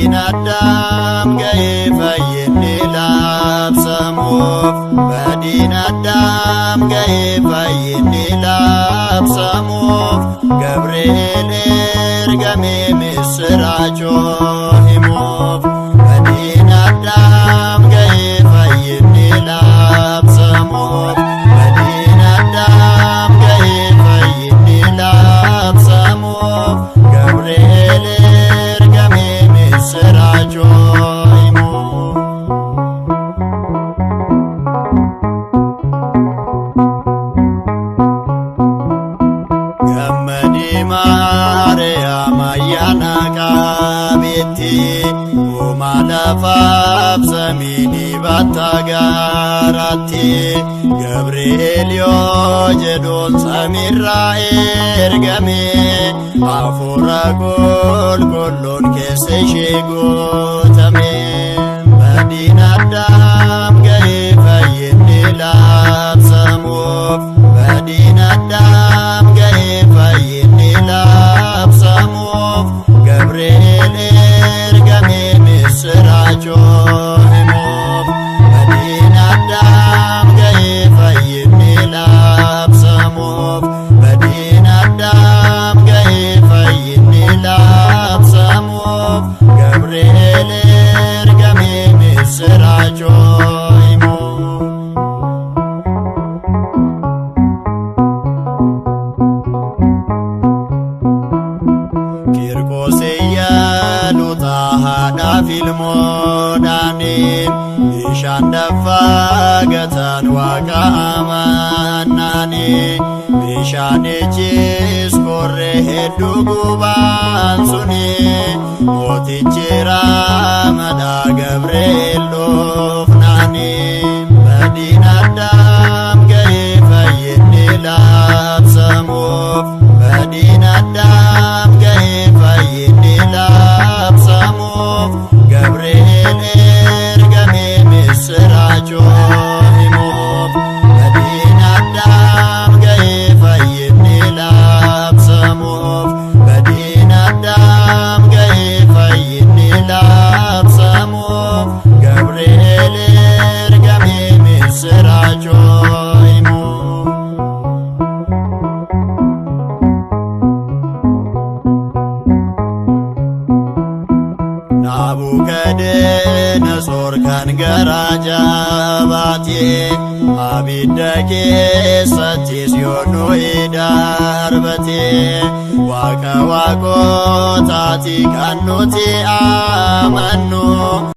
Badiin Addaam ga'ee fayyinni labsamuuf, badiin Addaam ga'ee fayyinni labsamuuf, Gabri'eel ergamee misiraachoo himuuf. Badiin Addaam ga'ee fayyinni labsamuuf, badiin Addaam ga'ee fayyinni labsamuuf, Gabri'eel ergamee misiraachoo himuuf. Gammadii Maariyaam ayyaana qabeetti, uumaa lafaaf samiini batta gaaratti, Gabri'eel yoo jedhuun samiirraa ergame, hafuura qulqulluun keessa ishee guutame. Badiin Addaam ga'ee fayyinni labsamuuf, badiin Addaam ga'ee fayyinni labsamuuf, Gabri'eel ergamee misiraachoo himuuf. Badiin Addaam ga'ee fayyinni labsamuuf, badiin Addaam ga'ee fayyinni labsamuuf, Gabri'eel ergamee misiraachoo himuuf. Qiirqoos Iyyeluutaa haadhaaf ilmoodhaaniin, bishaan daffaa gatan waaqa amannaanii, bishaanichis korree hedduu gubaan suni, mootichi Raamadhaa Gabri'eel dhufnaanii. Badiin Addaam ga'ee fayyinni labsamuuf, badiin Addaam ga'ee fayyinni labsamuuf, Gabri'eel ergamee misiraachoo himuuf. Badiin Addaam ga'ee fayyinni labsamuuf, badiin Addaam ga'ee fayyinni labsamuuf, Gabri'eel ergamee misiraachoo himuuf. Naabukadnesoor kan garaa jabaate, abidda keessattis yoo nuyi darbate, waaqa waaqotaati kan nuti amannu.